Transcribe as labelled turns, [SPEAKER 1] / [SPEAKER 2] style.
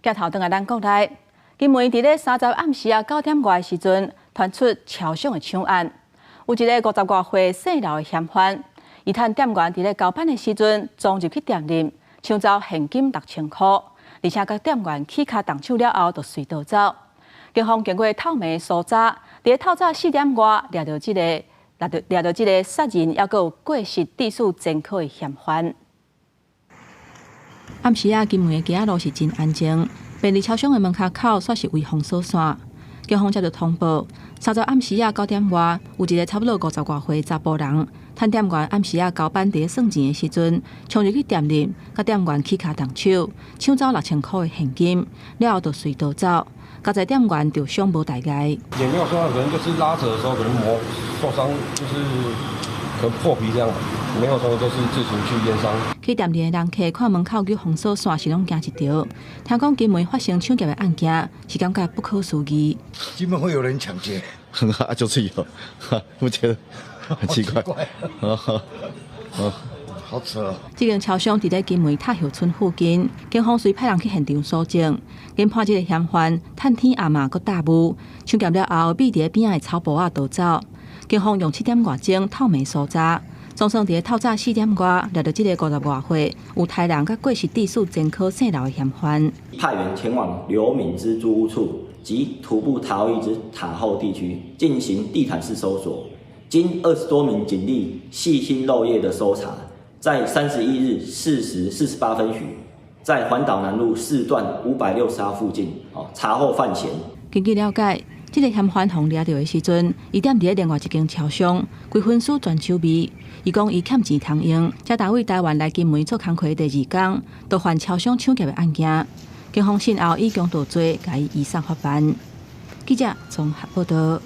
[SPEAKER 1] 鏡頭轉來咱國內，金門佇咧30暗時仔9點外的時陣，傳出超商的搶案，有一個50外歲姓劉的嫌犯，伊趁店員佇咧交班的時陣，衝入去店內，搶走現金6000箍，而且共店員起跤動手了後，就隨逃走。警方經過透暝搜查，佇咧透早4點外，掠著這個殺人猶閣有過失致死前科的嫌犯。暗時仔，金門的街仔路是真安靜，便利超商的門跤口煞是圍封鎖線。警方接到通報，30暗時仔9點外，有一個差不多50外歲查埔人，趁店員暗時仔交班佇咧算錢的時陣，衝入去店內，共店員起跤動手，搶走6000箍的現金，了後就隨逃走。佳哉店員著傷無大礙。
[SPEAKER 2] 也沒有說可能就是拉扯的時候可能磨受傷，就是可能破皮這樣，沒有說就是自行去驗傷。
[SPEAKER 1] 去店裡的人客看門口有封鎖線，是攏驚一趒。聽講金門發生搶劫的案件，是感覺不可思議。
[SPEAKER 3] 金門會有人搶劫？
[SPEAKER 4] 啊，就是有，我覺得很奇怪。
[SPEAKER 3] 好扯。
[SPEAKER 1] 這間超商佇咧金門塔後村附近，警方隨派人去現場搜證，研判這個嫌犯趁天暗嘛閣大霧，搶劫了後，覕佇咧邊仔的草埔仔逃走。警方用7點外鐘透暝搜查，總算佇咧透早4點外，掠著這個50外歲有刣人佮過失致死前科姓劉的嫌犯。
[SPEAKER 5] 派員前往劉敏之租屋處及徒步逃逸之塔後地區進行地毯式搜索，經20多名警力細心漏夜的搜查，在31日4時48分許，在環島南路4段560號附近，查獲犯嫌。
[SPEAKER 1] 根據了解，這個嫌犯予掠著的時陣，伊踮佇咧另外一間超商，規分司全手味。伊講伊欠錢通用，才踏位台灣來金門做工課的第二工，就犯超商搶劫的案件。警方訊後以強盜罪共伊移送法辦。記者綜合報道。